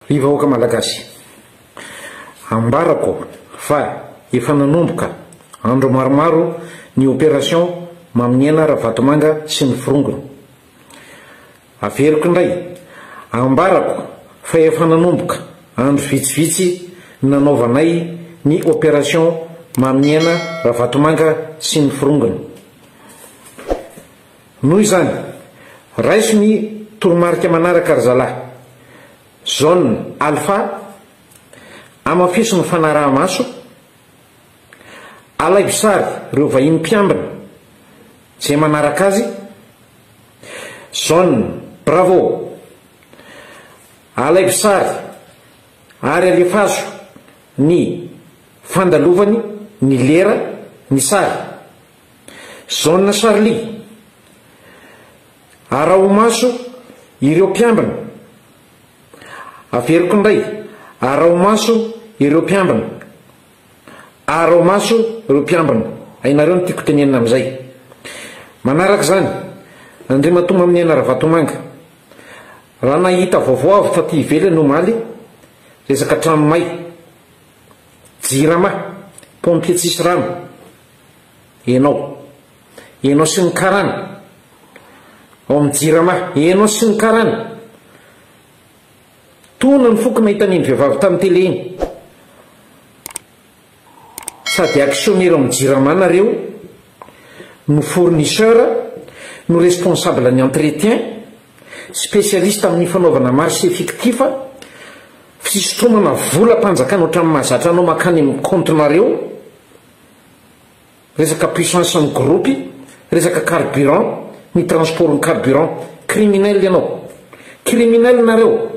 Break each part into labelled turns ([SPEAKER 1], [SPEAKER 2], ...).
[SPEAKER 1] Ry vahoaka Malagasy, ambarako fa efa nanomboka andro maromaro ny opération Maminiaina Ravatomanga sy ny forongony. Averiko indray, ambarako fa efa nanomboka andro vitsivitsy ny nanaovanay ny opération Maminiaina Ravatomanga sy ny forongony. Noho izany, raiso ny toromarika manaraka ry zalahy. Zone Alpha, Amafiso ny fanaraha-maso, alaivo sary ireo vahiny mpiambina izay manaraka azy. Zone Bravo, Alaivo sary ary alefaso ny fandalovany, ny lera, ny sary. Zone Charlie, Araho-maso ireo mpiambina. Averiko indray, araho-maso ireo mpiambina. Araho-maso ireo mpiambina. Hainareo ny tiako tenenina amin'izay. Manaraka izany, Andriamatoa Maminiaina Ravatomanga, raha nahita vaovao avy taty ivelany omaly, resaka trano may, Jirama, pompier tsisy rano, ianao. Ianao sy ny karana. Ao amin'ny jirama. Ianao sy ny karana. Tona ny foko nahita an'iny vehivavy tamin'ny télé iny. Sady actionnaire ao amin'ny jirama nareo, no fournisseur, no responsable ny entretien, spécialiste amin'ny fanaovana marché fictif, fisintomana volam-panjakana ohatran'ny mahazatra anao mankany amin'ny compte-nareo. Resaka puissance ny gropy, resaka carburant, ny transport ny carburant. Criminel ianao. Criminel nareo.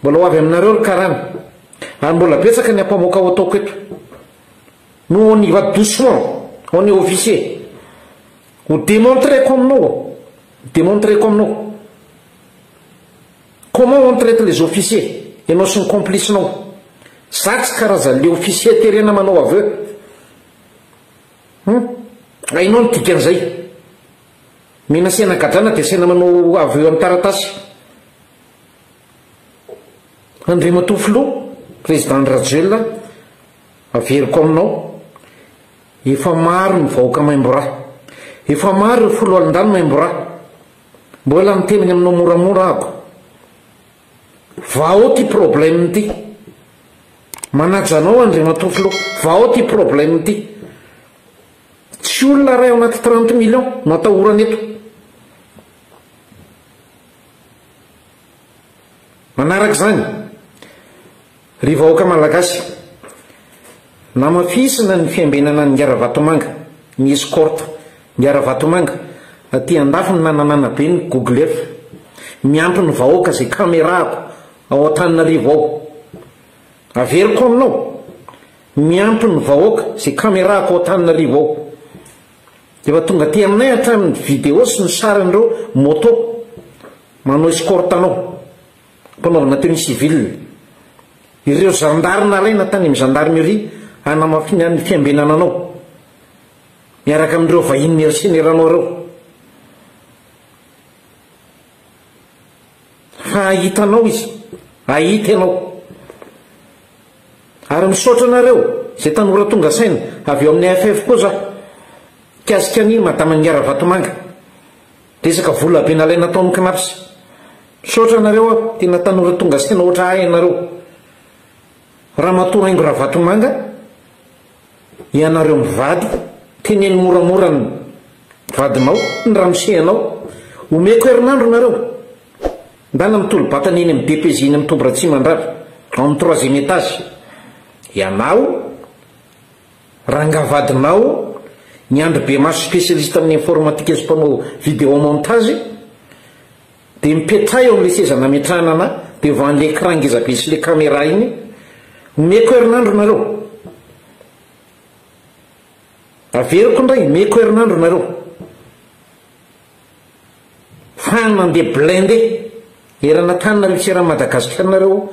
[SPEAKER 1] Mbola ho avy aminareo ry karana. Ary mbola betsaka ny ampamoaka ho ataoko eto. Nous on y va doucement, on est officier. Ho demontreko aminao, demontreko aminao. Comment on traite les officiers? Ianao sy ny complice-nao. Za tsy karazan'le officier terena manao aveu. Hum, hainao ny dikan'izay. Mena asaina gadrana dia asaina manao aveu amin'ny taratasy. Andriamatoa Filoha, Président Andry Rajoelina, averiko aminao, efa maro ny vahoaka maimbo rà. Efa maro ireo foloalindahy no maimbo rà. Mbola miteny aminao moramora ako. Vahao ty problème ty. Manaja anao Andriamatoa Filoha. Vahao ty problème ty. Tsy olona ray ao anaty 30 millions no atahorana eto. Manaraka izany, ry vahoaka malagasy, namafisina ny fiambenana an'i Ravatomanga, ny escorte Ny Ravatomanga, aty andafy ny nananana be ny Google Earth, miampy ny vahoaka izay caméra-ko ao Antananarivo ao. Averiko aminao, miampy ny vahoaka izay caméra-ko ao Antananarivo ao. Efa tonga aty aminay hatramin'ny vidéo sy ny sarin'ireo moto manao escorte anao, mpanaovana tenue civile. Ireo zandary nalaina tany amin'ny gendarmerie hanamafina ny fiambenana anao. Miaraka amin'ireo vahiny mercenaires anao ireo. Fa hahita anao izy. Hahita ianao. Ary misaotra anareo izay tanora tonga saina avy ao amin'ny AFF koa za. Mikasika an'i Madama Ingahy Ravatomanga. Resaka vola be nalaina tao amin'ny Cnaps. Misaotra anareo aho, tena tanora tonga saina ohatra ahy ianareo. Ramatoa Haingo Ravatomanga. Ianareo mivady, teneno moramora ny vadinao, ny ramoseanao. Omeko herinandro nareo. Ndana mitolo-batana eny amin'ny DPJ eny amin'ny Toby Ratsimandrava, ao amin'ny troisième étage. Ianao, rangaha vadinao, ny Andry Bemaso spécialiste amin'ny informatique sy mpanao vidéo montage, dia mipetraha eo amin'ilay seza nametrahana anà, devant l'écran ngezabe sy ilay caméra iny. Omeko herinandro nareo. Averiko indray, omeko herinandro nareo. Fa nandeha blindé eran'Antananarivo sy eran'i Madagasikara nareo,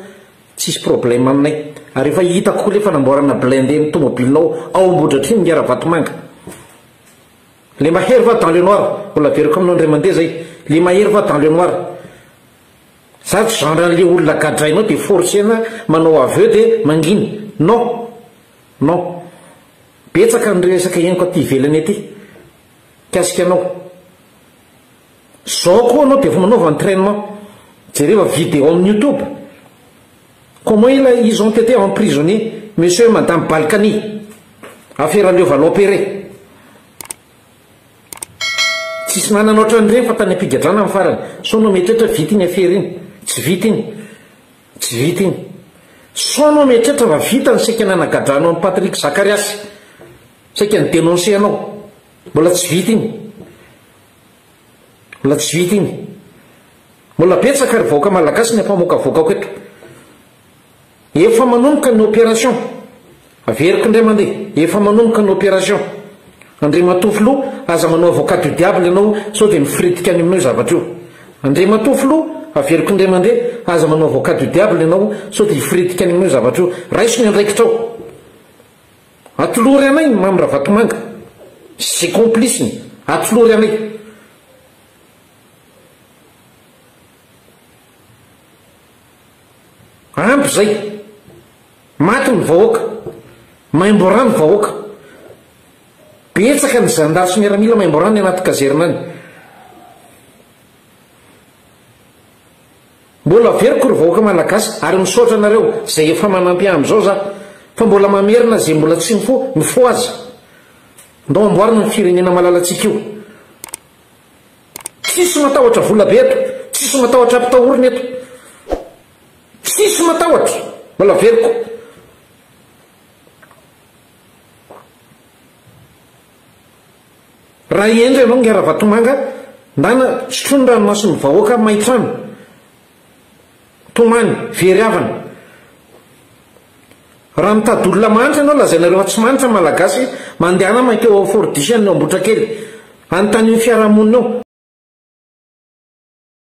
[SPEAKER 1] tsisy problème aminay. Ary efa hitako koa ilay fanamboarana blindé ny tomobilinao ao Ambohidratrimo Ingahy Ravatomanga. Le mahery va dans le noir, mbola averiko aminao indray mandeha zay, le mahery va dans le noir. Za tsy genre an'le olona gadrainao dia forcer-na manao aveu dia mangina. Non! Non! Betsaka ny resaka henoko aty ivelany aty mikasika anao. Zao koa anao dia efa manaova entrainement. Jereva video amin'ny youtube. Comment il a ils ont été emprisonnés monsieur et madame Balkany. Affaire Levallois-Perret. Tsisy nanana ohatran'ireny fa tany am-pigadrana ny farany. Sao anao mieritreritra vita iny afera iny. Tsy vita iny. Tsy vita iny. Sao anao mieritreritra fa vita ny saika nanagadranao an'i Patrick Zakariasy. Saika ni-denoncer anao. Mbola tsy vita iny. Mbola tsy vita iny. Mbola betsaka ry vahoaka malagasy ny ampamoakavoakako eto. Efa manomboka ny opération. Averiko indray mandeha, efa manomboka ny opération. Andriamatoa Filoha, aza manao avocat du diable ianao sao dia mifiritika any aminao io zavatra io. Andriamatoa Filoha, averiko indray mandeha, aza manao avocat du diable ianao sao dia hifiritika any aminao io zavatra io. Raiso ny andraikitrao. Atolory anay ny Mamy Ravatomanga sy izay complice-ny. Atolory anay. Ampy zay. Maty ny vahoaka. Maimbo rà ny vahoaka. Betsaka ny zandary sy miaramila maimbo rà ny anaty caserne any. Mbola averiko ry vahoaka malagasy ary misaotra anareo zay efa manampy ahy amizao za fa mbola mamerina zay mbola tsy mifoha, mifohaza. Ndao amboarina ny firenena malalantsika io. Tsisy matahotra vola be eto, tsisy matahotra ampitahorina eto. Tsisy matahotra, mbola averiko. Raha hendry ianao Ingahy Ravatomanga, ndana sotroy ny ranomason'ny vahoaka may trano, tomany, very havana. Raha mitady olona mahantra ianao lazainareo fa tsy mahantra ny Malagasy, mandehana mankeo Fort Duchesne ao Ambotrakely. Anontanio ny fiarahamonina ao.